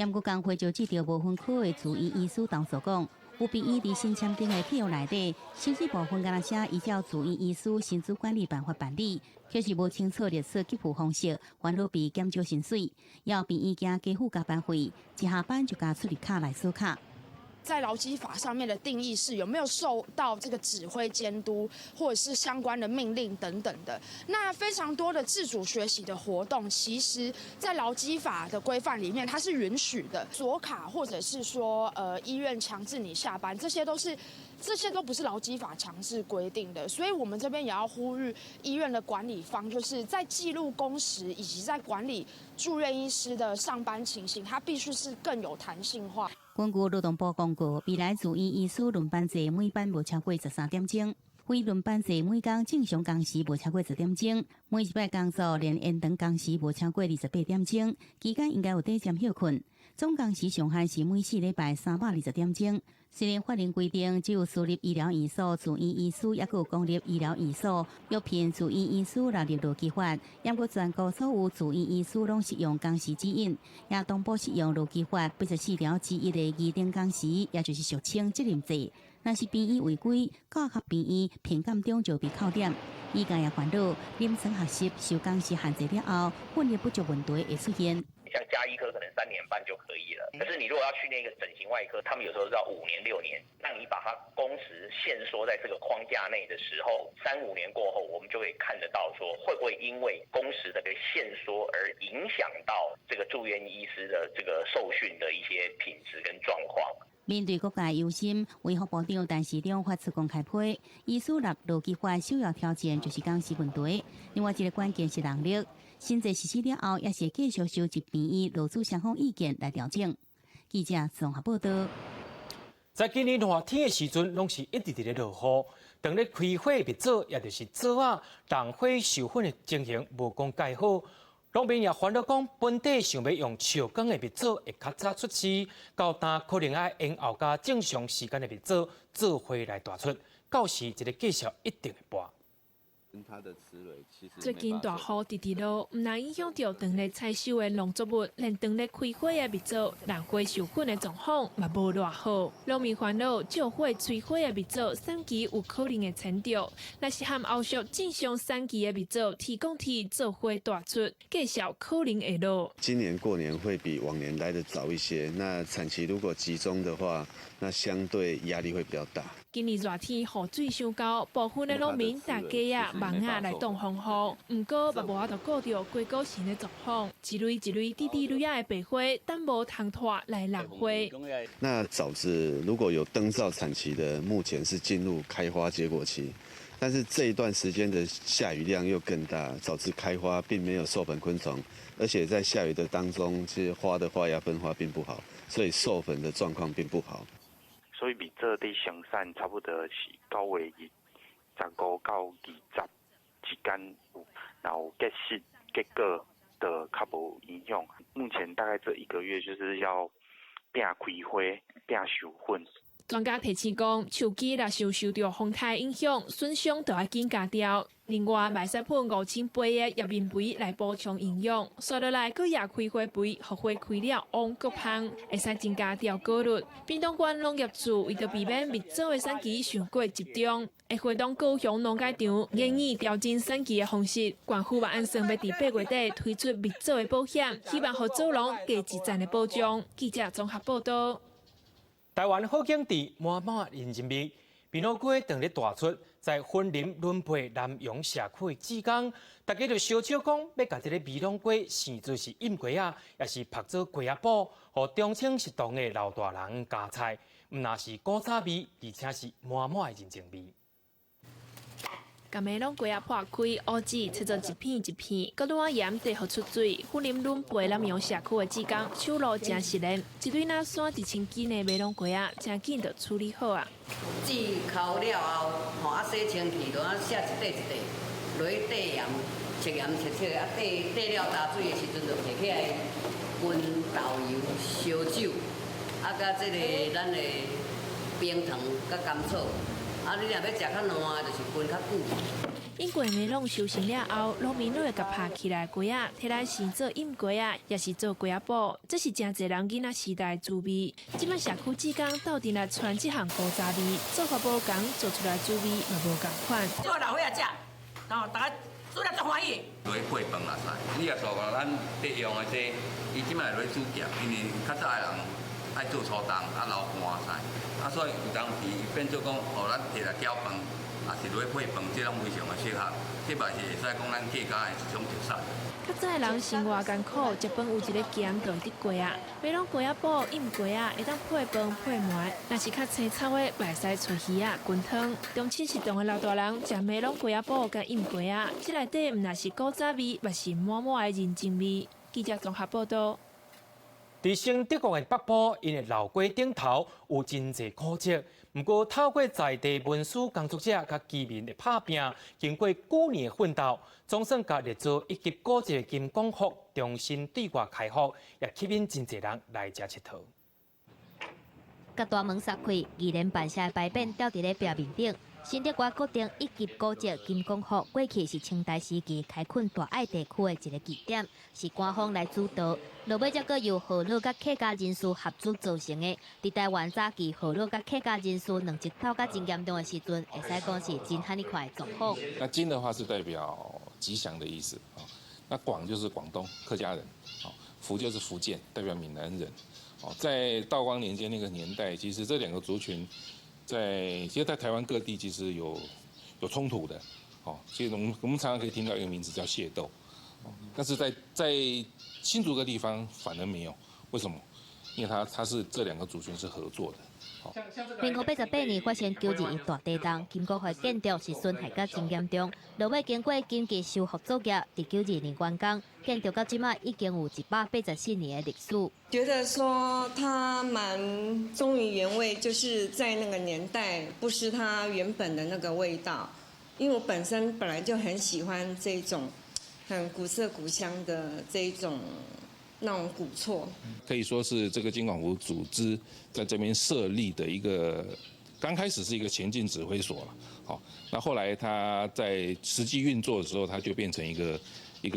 毋過工會就這條無分科的住院醫師投訴講，有病院佇新簽訂的契約內底，薪水部分敢若寫依照住院醫師薪資管理辦法辦理，卻是無清楚列出給付方式，反而被減少薪水。也有病院驚加付加班費，一下班就共出入卡來鎖卡。在勞基法上面的定義是有沒有受到這個指揮監督，或者是相關的命令等等的。那非常多的自主學習的活動，其實在勞基法的規範裡面，它是允許的。鎖卡或者是說，醫院強制你下班，這些都不是勞基法強制規定的。所以我們這邊也要呼籲醫院的管理方，就是在記錄工時以及在管理住院醫師的上班情形，它必須是更有彈性化。根據勞動部公告，未來住院醫師輪班制每班無超過13點鐘。非輪班制每工正常工時無超過10點鐘，每一擺工作連延長工時無超過28點鐘，期間應該有短暫歇睏。總工時上限是每4禮拜320點鐘。雖然法令規定，只有私立醫療院所、住院醫師，抑閣有公立醫療院所約聘住院醫師納入勞基法，毋過全國所有住院醫師攏適用工時指引，也同步適用勞基法84條之一的議定工時，也就是俗稱責任制。若是病院違規，甲病院評鑑中就被扣點。醫界也煩惱，臨床學習受工時限制了後，訓練不足問題會出現。像家醫科可能3年半就可以了，可是你如果要訓練一個整形外科，他們有時候是要5年6年。那你把它工時限縮在這個框架內的時候，三五年過後，我們就會看得到說，會不會因為工時的被限縮而影響到這個住院醫師的這個受訓的一些品質跟狀況。面對各界憂心，衛福部長陳時中發出公開批，醫師納勞基法首要條件就是工時問題，另外一個關鍵是人力。新制實施了後，也是繼續收集病院勞資雙方意見來調整。記者綜合報道。在今年熱天的時陣，攏是一直佇咧落雨。當咧開花蜜棗，也就是棗仔，桐花授粉的情形無講蓋好。農民也煩惱講，本地想欲用石岡的蜜棗會較早出市，到今可能愛延後佮正常時間的蜜棗做伙來帶出，到時這个價數一定會跌。最近大雨直直落，毋但影響著當咧採收的農作物，連當咧開花的蜜棗、蘭花授粉的狀況嘛無偌好。農民煩惱，借火催花的蜜棗產期有可能會延著，若是和後續正常產期的蜜棗提供體做伙帶出，價數可能會落。今年過年會比往年來得早一些，那產期如果集中的話，那相對壓力會比較大。今年熱天雨水傷厚，部分的農民搭雞仔、網仔來擋風雨，毋過嘛無法度顧著瓜果田的狀況，一蕊一蕊滴滴蕊仔的白花，等無通拖來弄花。那棗子如果有燈照產期的，目前是進入開花結果期，但是這一段時間的下雨量又更大，棗子開花並沒有授粉昆蟲，而且在下雨的當中，其實花的花芽分化並不好，所以授粉的狀況並不好。所以蜜棗佇生產差不多是9月15到20之間有，然後結實結果就較無影響。目前大概這一個月就是要拼開花、拼授粉。專家提醒講，樹枝若是有受著風颱影響，損傷就愛緊加掉。另外，嘛會使噴5008的葉面肥來補充營養。紲落來，閣掖開花肥，予花開了旺閣芳，會使增加掉果率。屏東縣農業處為著避免蜜棗的產期傷過集中，會會同高雄農改場研擬調整產期的方式。縣府嘛按算欲佇8月底推出蜜棗的保險，希望予棗農加一層的保障。記者綜合報道。台灣好景致，滿滿人情味。檳榔瓜當咧大出，在雲林崙背南陽社區的志工，大家就相笑講，欲共這个檳榔瓜生做是醃瓜仔，抑是曝做瓜仔脯，予中青食堂的老大人加菜，毋但是古早味，而且是滿滿的人情味。共檳榔瓜仔破開，烏子切做一片一片，閣滷仔鹽缀予出水。雲林崙背南陽社區的志工手路誠熟練，一蕊若山1000斤的檳榔瓜仔，誠緊就處理好啊。籽剾了後，吼啊洗清氣，就按寫一塊一塊，落去綴鹽，切鹽切切，啊綴綴了焦水的時陣，就提起來滾豆油、燒酒，啊佮這个咱的冰糖佮甘草。啊，你若欲食較爛，就是滾較久。經過檳榔收成了後，農民攏會共拍起來瓜仔，提來生做醃瓜仔，抑是做瓜仔脯，這是誠濟人囡仔時代的滋味。這擺社區志工鬥陣來傳這項古早味，做法無仝，做出來滋味嘛無仝款。做老歲仔食，吼，大家煮了足歡喜。落去配飯也使，你若煞講咱佇用的這個，伊這擺落去煮鹹，因為較早的人愛做粗重，啊流汗使。啊，所以有當時變做講，哦，咱提來攪飯，也是落去配飯，這攏非常的適合。這嘛是會使講咱客家的一種特色。較早的人生活艱苦，食飯有一个鹹就會得過啊。檳榔瓜仔脯、醃瓜仔，會當配飯配糜，若是較青草的，嘛會使炊魚仔、羹湯。中凊食堂的老大人食檳榔瓜仔脯佮醃瓜仔，這內底毋但是古早味，嘛是滿滿的人情味。記者綜合報道。佇新德國的北部，𪜶的老街頂頭有真濟古蹟。毋過透過在地文史工作者佮居民的拍拚，經過幾年的奮鬥，總算共列做一級古蹟的金廣福重新對外開放，也吸引真濟人來遮𨑨迌。共大門閂開，二連辦社的牌匾吊佇咧壁面頂。新德國國定一級古蹟金廣福，過去是清代時期開墾大愛地區的一个據點，是官方來主導。落尾才閣由河洛佮客家人士合資造成的。佇台灣早期河洛佮客家人士兩極鬥甲真嚴重的時陣，會使講是真罕你看的狀況。那金的話是代表吉祥的意思啊，那廣就是廣東客家人，福就是福建，代表閩南人。哦，在道光年間那個年代，其實這兩個族群在其實，在台灣各地其實有衝突的，哦，所以我們常常可以聽到一個名字叫械鬥，但是在新竹個地方反而沒有，為什麼？因為它是這兩個族群是合作的。民國88年發生9·21大地震，金廣福建築是損害甲真嚴重。落尾經過緊急修復作業，佇92年完工，建築到這擺已經有184年的歷史。覺得說它蠻忠於原味，就是在那個年代不失它原本的那個味道。因為我本身本來就很喜歡這種很古色古香的這一種。那種古厝，可以說是這個金廣福組織在這邊設立的一個，剛開始是一個前進指揮所了，好，那後來他在實際運作的時候，他就變成一個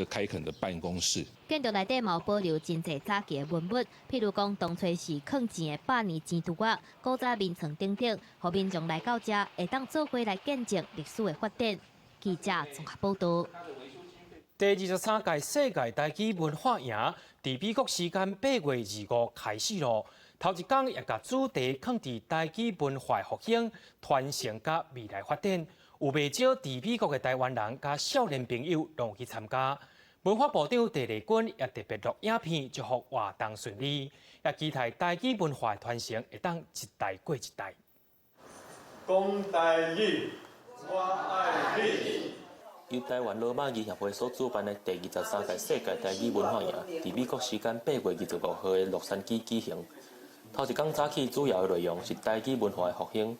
開墾的辦公室。建築內底嘛有保留真濟早期的文物，譬如講當初是囥錢的百年錢櫥仔、古早眠床等等，予民眾來到遮會當做伙來見證歷史的發展。記者綜合報道。第23屆世界台語文化營，佇美國時間8月25開始囉。頭一工也共主題囥佇台語文化復興、傳承佮未來發展，有袂少佇美國的台灣人佮少年朋友攏有去參加。文化部長鄭麗君也特別錄影片祝福活動順利，也期待台語文化傳承會當一代過一代。講台語，我愛你。由台灣羅馬字協會所主辦的第二十三屆世界台語文化營，佇美國時間8月25號的洛杉磯舉行。頭一工早起主要的內容是台語文化的復興，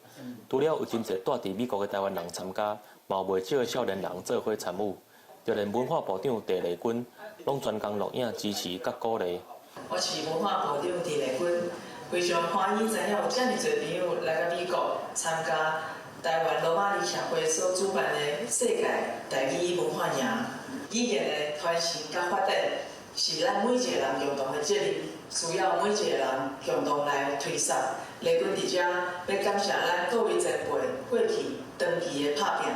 除了有真濟蹛佇美國的台灣人參加，嘛有袂少的少年人做伙參與。就連文化部長鄭麗君，攏專工錄影支持佮鼓勵。我是文化部長鄭麗君，非常歡喜知影有遮爾濟朋友來到美國參加台灣羅馬字協會所主辦的世界台語文化營。語言的傳承佮發展是咱每一個人共同的責任，需要每一個人共同來推捒。麗君佇遮欲感謝咱各位前輩過去長期的拍拚，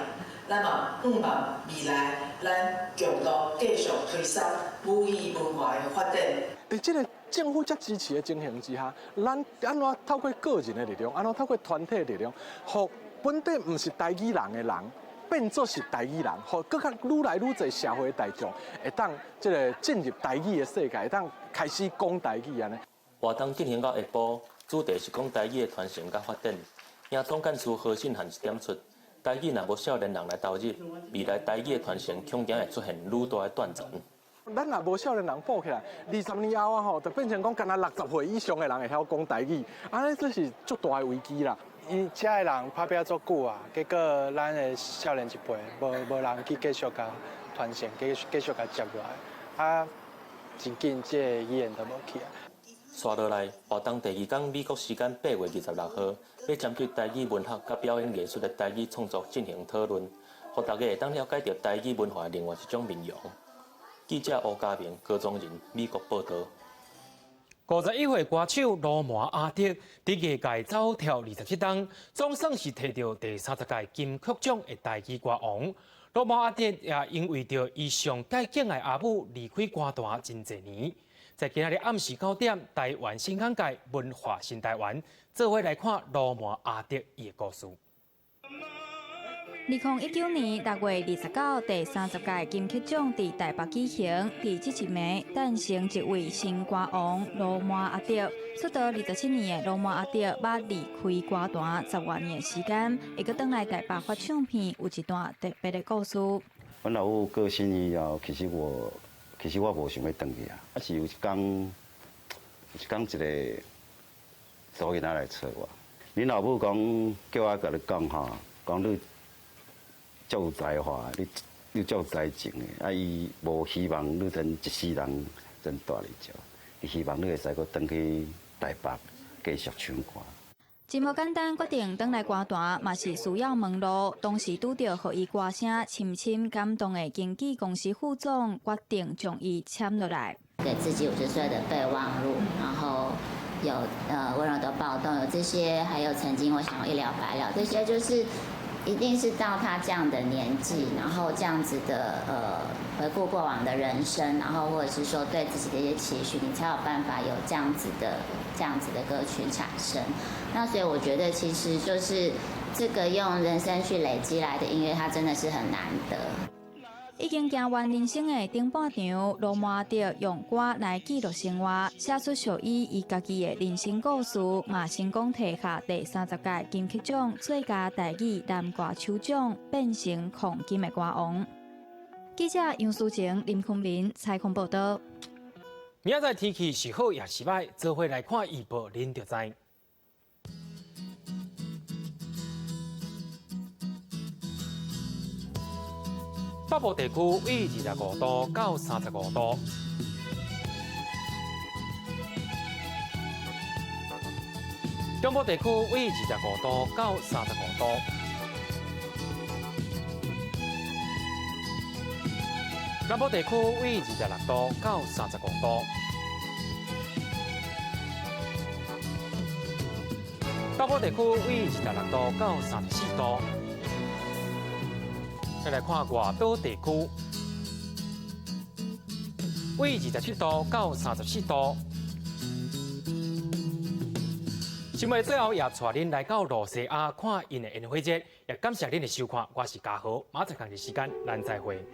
咱嘛向望未來，咱共同繼續推捒母語文化的發展。佇這个政府遮支持的情形之下，咱按怎透過個人的力量，按怎透過團體的力量，予本底毋是台語人的人，變做是台語人，予閣較愈來愈濟社會大眾會當這个進入台語的世界，會當開始講台語按呢。活動進行到下晡，主題是講台語的傳承佮發展。營總幹事何信漢是點出，台語若無少年人來投入，未來台語的傳承恐驚會出現愈大的斷層。咱若無少年人補起來，20年後啊吼，就變成講干焦60歲以上的人會曉講台語，按呢這是足大的危機啦。𪜶遮的人拍拚足久啊，結果咱的少年一輩無人去繼續共傳承，繼續共接落來，啊，真緊這個語言就無去啊。紲落來，活動第二工美國時間8月26號，欲針對台語文學佮表演藝術的台語創作進行討論，予大家會當了解著台語文化的另外一種面容。記者吳家明、高宗仁，美國報導。51歲歌手盧門阿德佇藝界走跳27冬，總算是摕著第三十屆金曲獎的台語歌王。盧門阿德也因為著伊上蓋敬愛阿母離開歌壇真濟年，在今仔日暗時9點，台灣新港界文化新台灣，做伙來看盧門阿德伊的故事。2019年6月29，第三十屆金曲獎佇台北舉行，佇這一暝誕生一位新歌王盧門阿德。出道27年的盧門阿德，捌離開歌壇10外年的時間，會閣轉來台北發唱片，有一段特別的故事。阮老母過身以後，其實我無想欲轉去啊，啊是有一工，一工一个查某囡仔来揣我，恁老母講叫我共你講吼，講你足有才華，你足有才情的，啊伊無希望你陣一世人陣蹛佇遮，伊希望你會使閣轉去台北繼續唱歌。真無簡單，決定轉來歌壇，嘛是需要門路。當時拄著予伊歌聲深深感動的經紀公司副總，決定將伊簽落來。給自己50歲的備忘錄，然後有溫柔的暴動，有這些，還有曾經我想要一了百了，這些就是一定是到他這樣的年紀，然後這樣子的回顧過往的人生，然後或者是說對自己的一些期許，你才有辦法有這樣子的歌曲產生。那所以我覺得其實就是這個用人生去累積來的音樂，它真的是很難得。已經行完人生的頂半場，羅曼阿德用歌來記錄生活，寫出屬於伊家己的人生故事，嘛成功提下第30屆金曲獎最佳台語男歌手獎，變成礦金的歌王。記者楊淑晴、林坤明採訪報導。明仔載天氣是好抑是䆀，做伙來看預報，恁就知。北部地區為25度到35度，中部地區為25度到35度，南部地區為26度到35度，北部地區為26度到34度。再來看外島地區，為27度到34度。新聞最後也帶恁來到露西亞看𪜶的煙火節，也感謝恁的收看，我是嘉豪，明仔載仝時間，咱再會。